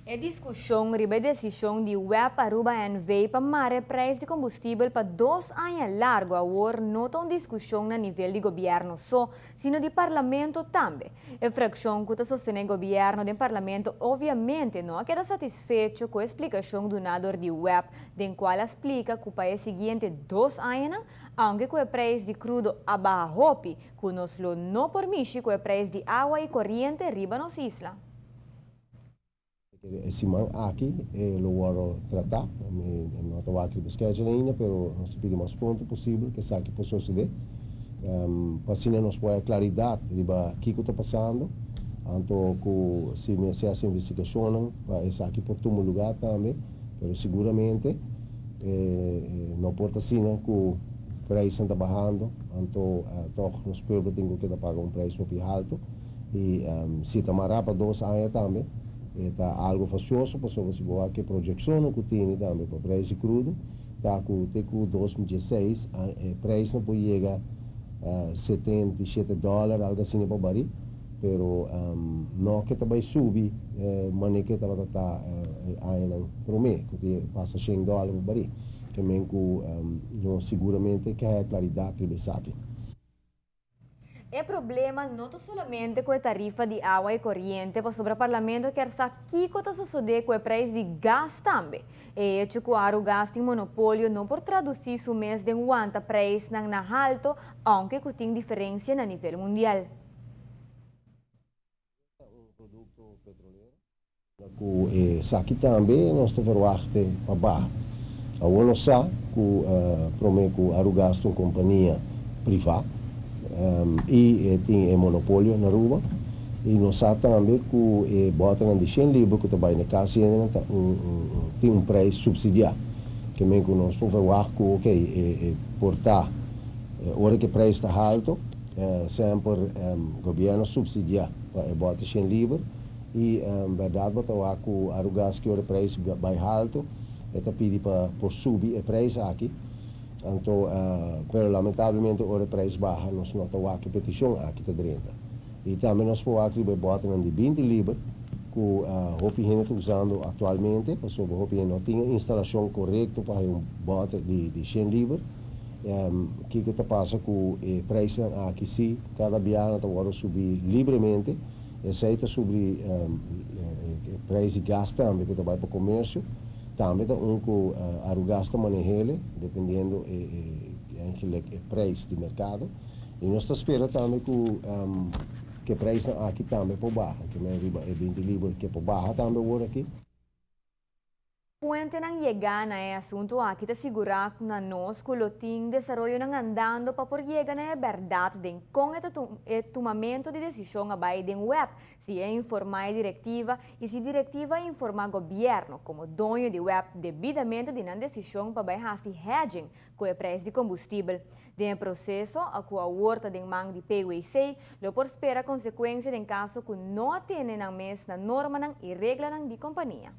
E discusion riba e decision di WEB Aruba NV pa mara prijs di combustibel pa 2 aña largo awor no ta un discusion na nivel di gobierno so, sino di parlamento tambe. E fraccion cu ta sostene gobierno den parlamento obviamente no a keda satisfecho cu e explicacion duna di WEB, den cual a splica cu pa e siguiente 2 aña, aunke cu e prijs di crudo a baha hopi, cu nos lo no por mishi cu e prijs di awa y coriente riba nos isla. E siman aki lo wordo trata, no ta aki e schedule ainda, pero nos ta pidi mas pronto posibel cu esaki por sucede. Pa asina nos por claridad riba kico ta pasando, anto cu si mester haci investigacion pa esaki por tuma luga tambe, pero siguramente no por asina cu prijs ta bahando, anto toch nos pueblo tin cu paga un prijs mucho halto y si ta mara pa 2 aña tambe, ta algo fastioso, pasobra si bo wak e proyeccion cu tin tambe pa prijs di crudo, ta cu te cu 2016 e prijs no por yega 77 dollar, algo asina pa baril, pero no cu tambe subi manera cu tabata ta aña prome, cu pasa 100 dollar pa baril, kiermen cu no siguramente cu e claridad riba esaki. E problema no ta solamente cu e tarifa di awa y coriente, pasobra parlamento kier sa kico ta sucede cu e prijs di gas tambe. E hecho cu Arugas tin monopolio no por traduci su mes den wanta prijs na halto, aunke cu tin diferencia na nivel mundial. Un producto petrolero. Cu esaki tambe nos ta verwacht pa baha. Awor nos sa cu prome cu Arugas ta un compania priva y tin e monopolio na Aruba y nos sa tambe cu e boternan di 100 liber cu tambe na cas tin un prijs subsidia. Kiermen cu nos por verwacht cu, ok, por ta ora cu e prijs ta halto, semper gobierno subsidia pa e boter 100 liber y berdad bo ta wak cu Arugas cu e prijs bay halto, e ta pidi pa por subi e prijs aki. Anto, pero lamentablemente ora e prijs baha, nos no ta wak e peticion aki ta drenta. Y tambe nos por wak riba boternan di 20 liber cu hopi hende ta usando actualmente, pasobra hopi no tin instalacion corecto pa un boter di 100 liber. Kico ta pasa cu e prijs aki si cada biaha ta wordo subi libremente, esey ta subi e prijs di gas tambe cu ta bay pa comercio, tambe ta un cu Arugas ta maneha, dependiendo eigenlijk e prijs di mercado. Y nos ta spera tambe cu e prijs aki tambe por baha, kiermen riba e 20 liber cu por baha tambe awor aki. Fuentenan yega na e asunto aki ta sigura na nos cu lo tin desaroyonan andando pa por yega na e berdad den con e tumamento di decision a bay den WEB, si a informa e directiva y si directiva a informa gobierno como doño di WEB debidamente di nan decision pa bay haci hedging cu e prijs di combustibel. Den proceso, cu awor ta den man di PwC, lo por spera consecuencia den caso cu no atene nan mes na normanan y reglanan di compania.